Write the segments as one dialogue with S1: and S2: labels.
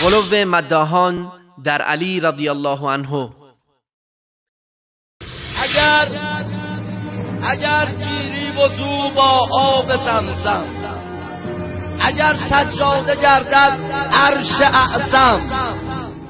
S1: غلو مداحان در علی رضی الله عنه.
S2: اگر گیری وضو با آب زمزم، اگر سجاده گردد عرش اعظم،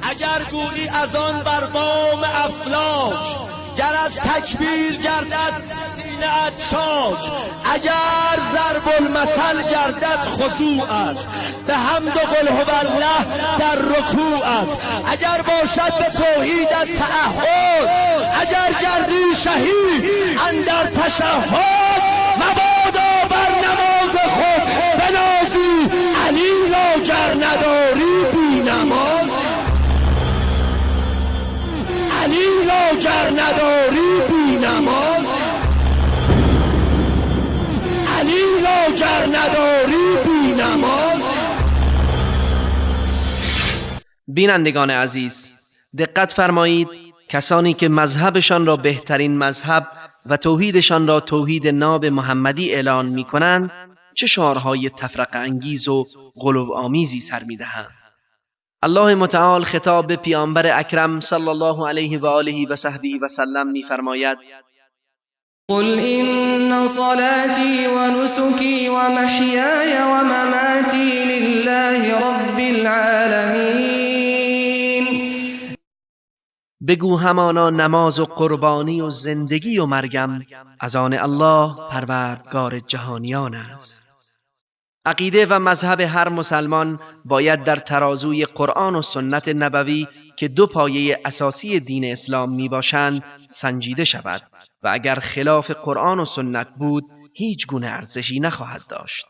S2: اگر گویی از آن بر بام افلاک، گر از تکبیر گردد سینه ات چاک، اگر ضرب المثل گردد خضوعت، به حمد و قل هو الله در رکوعت، اگر باشد به توحیدت تعهد، اگر گردی شهید اندر تشهد، مبادا بر نماز خود بنازی، علی را گر نداری بی نماز، علی را گر نداری بی نماز، علی را گر نداری بی نماز.
S1: بینندگان عزیز، دقت فرمایید، کسانی که مذهبشان را بهترین مذهب و توحیدشان را توحید ناب محمدی اعلان می کنند، چه شعارهای تفرقه انگیز و غلو آمیزی سر می دهند. الله متعال خطاب به پیامبر اکرم صلی الله علیه و آله و صحبه و سلم می فرماید:
S3: قل إن صلاتي ونسكي ومحياي ومماتي لله رب العالمین.
S1: بگو همانا نماز و قربانی و زندگی و مرگم از آن الله پروردگار جهانیان است. عقیده و مذهب هر مسلمان باید در ترازوی قرآن و سنت نبوی که دو پایه اساسی دین اسلام می باشند سنجیده شود و اگر خلاف قرآن و سنت بود هیچ گونه ارزشی نخواهد داشت.